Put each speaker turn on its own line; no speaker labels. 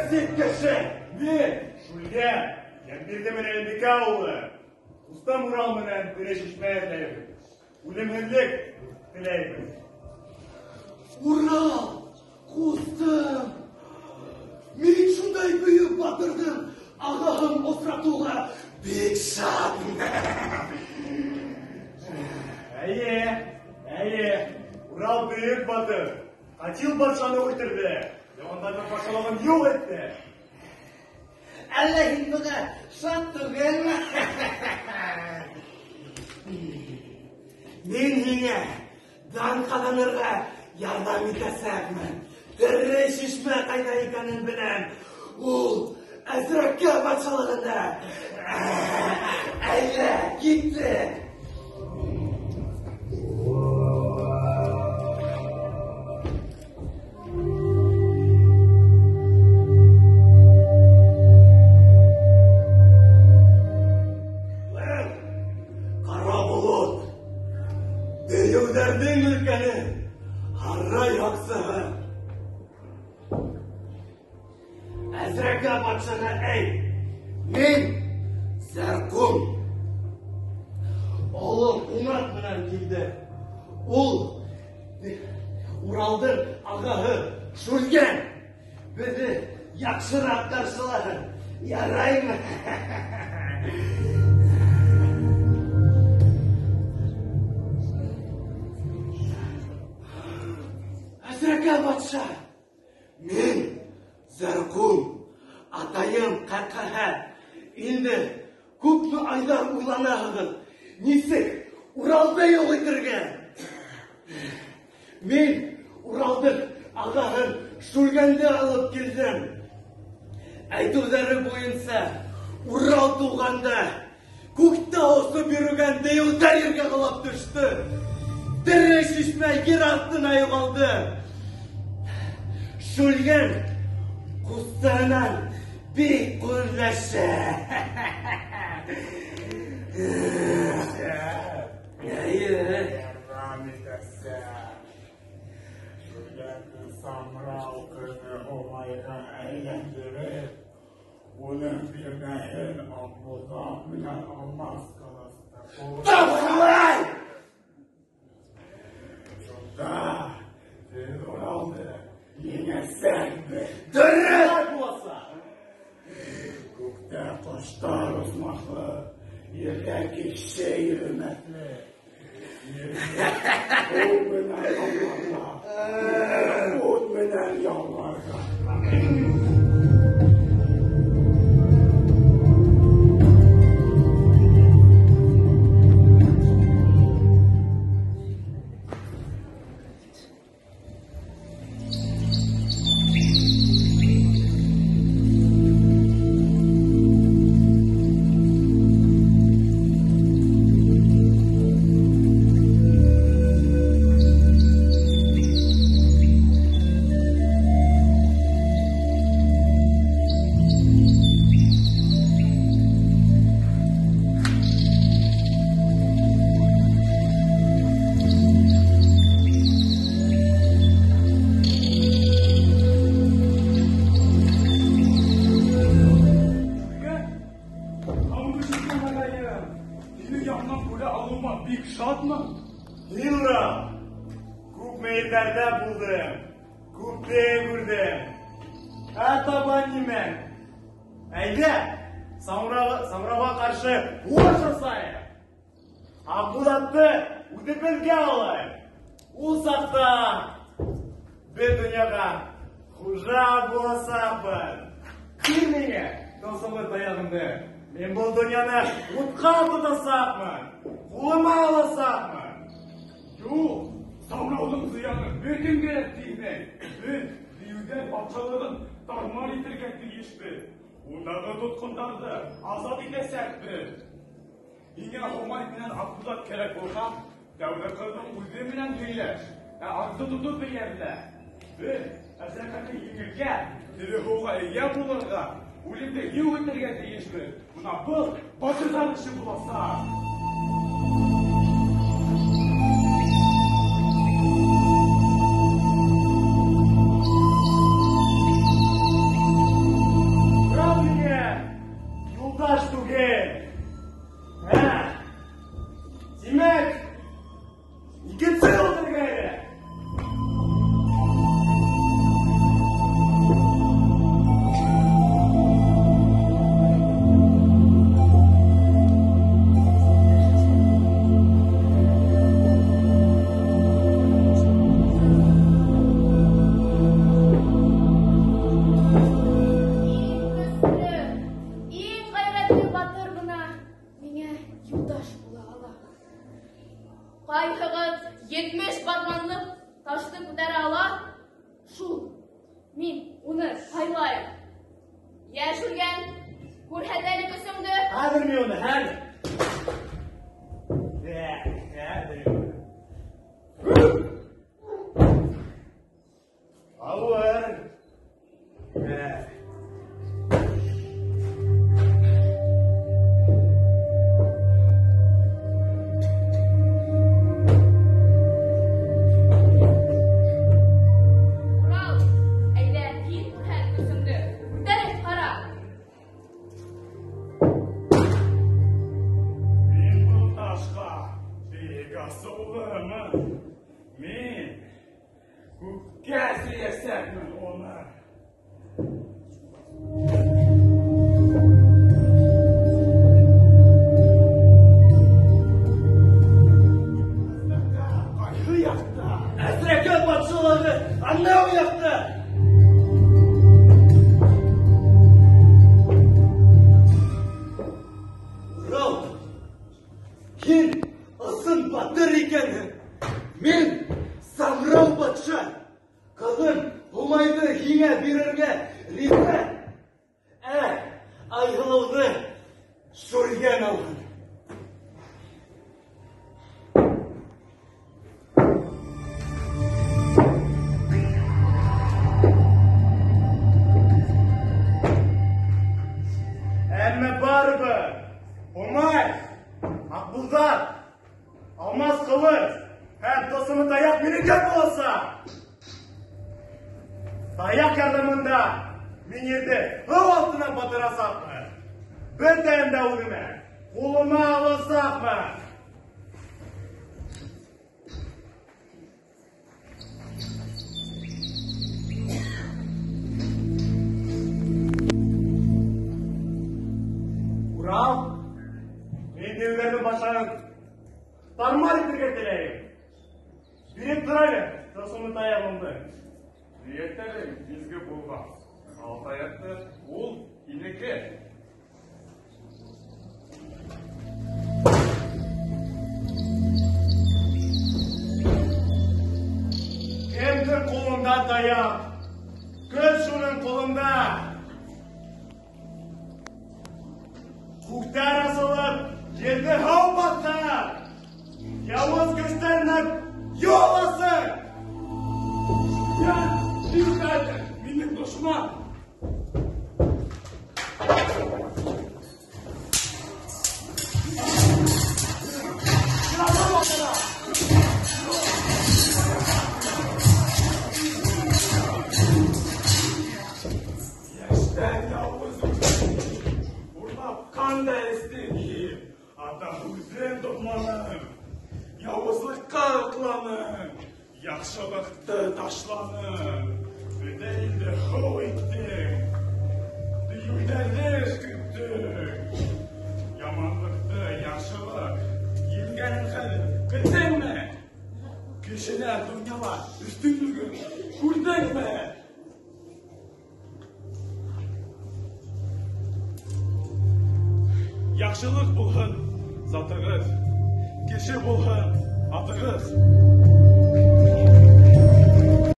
Кем син, кеше? Мин, Шүлгән, Йәнбирҙе менән Илбикә улы. Ҡустым Урал менән тере шишмә эҙләйбеҙ. Үлемһеҙлек теләйбеҙ.
Урал, ҡустым! Мин шундай бөйөк батырҙың ағаһын осратыуға бик шат.
Эйе, эйе, Урал бөйөк батыр. Ҡатил батшаны үлтерҙе. Яландарҙың батшалығын юҡ итте.
Әллә һин быға шат түгелме? Мин һиңә дан ҡаҙанырға ярҙам итәсәкмен. Тере шишмә ҡайҙа икәнен беләм. Ул Әзрәкә батшалығында. Әйҙә, киттек. Ҡара болот, дейеүҙәрҙең өлкәне, һарай һаҡсыһы. Әзрәкә батшаға әйт, мин Зәрҡүм. Оло ҡунаҡ менән килде. Ул Уралдың ағаһы Шүлгән. Беҙҙе яҡшыраҡ ҡаршылаһын, яраймы? Әзрәкә батша, мин Зәрҡүм, атайым ҡәҡәһә. Инде күпме айҙар уйланаһығыҙ, нисек Уралды юҡ итергә? Мин Уралдың ағаһын Шүлгәнде алып килдем. Әйтеүҙәре буйынса Урал тыуғанда күктә осоп йөрөгән дейеүҙәр ергә ҡолап төштө. Тере шишмә ер аҫтына юғалды. Шүлгән ҡустыһынан бик көнләшә. Эйе.
Ярҙам итәсәк. Шүлгәнде Самрау көнө Һомайға әйләндереп, уның бирнәһен Аҡбуҙат менән алмас ҡылысты.
Тап шулай!
Шунда беҙ Уралды еңәсәкбеҙ.
Дөрөҫ!
Буласаҡ.
Күктә ҡоштар осмаҫлы, ерҙә кеше йөрөмәҫле. Һыу менән һаҡларға, ут менән ялғарға.
һығып 70 батманлыҡ ташты күтәрә ала, шул мин уны һайлайым. Йә, Шүлгән, күрһәт әле көсөңдө.
Хәҙер мин уны, хәҙер. Хәҙер. Ауыр.
Урал, әйҙә һин күрһәт көсөңдө. Күтәреп ҡара.
Мин был ташҡа бик асыулымын. Мин күккә сөйәсәкмен уны. Ҡайһы яҡта?
Әсрәкән батшалығы анау яҡта. Урал, һин ысын батыр икәнһең. Мин Самрау батша. Ҡыҙым Һомайҙы һиңә бирергә риза. Ә Айһылыуҙы Шүлгән алһын.
Әммә барыбер Һомай, Аҡбуҙат, Алмас ҡылыс һәм тылсымлы таяҡ минеке буласаҡ. Таяҡ ярҙамында мин ерҙе һыу аҫтына батырасаҡмын. Бөтәһен дә үҙемә, ҡулыма аласаҡмын. Урал, мин дейеүҙәрҙең батшаһын тармар итергә теләйем. Биреп тор әле тылсымлы таяғымды.
Ниәттәрең изге булғас, ал таяҡты, ул һинеке.
Кемдең ҡулында таяҡ? Көс шуның ҡулында. Күктәр асылып, ерҙе һыу баҫһа, яуыз көстәренә юл асыр.
Шүлгән, һин хәҙер минең дошман. Йәштән яуыз үҙең, урлап ҡан да эстең һин, ата һүҙен тотманың, яуызлыҡҡа атланың, яҡшылыҡты ташланың, бөтә илде һыу иттең, дейеүҙәрҙе өшкөрттөң, яманлыҡты яҡшылыҡ еңгәнен хәҙер белдеңме? Кешеләр донъяла өҫтөнлөгөн күрҙеңме? Яҡшылыҡ булһын затығыҙ, кеше булһын атығыҙ.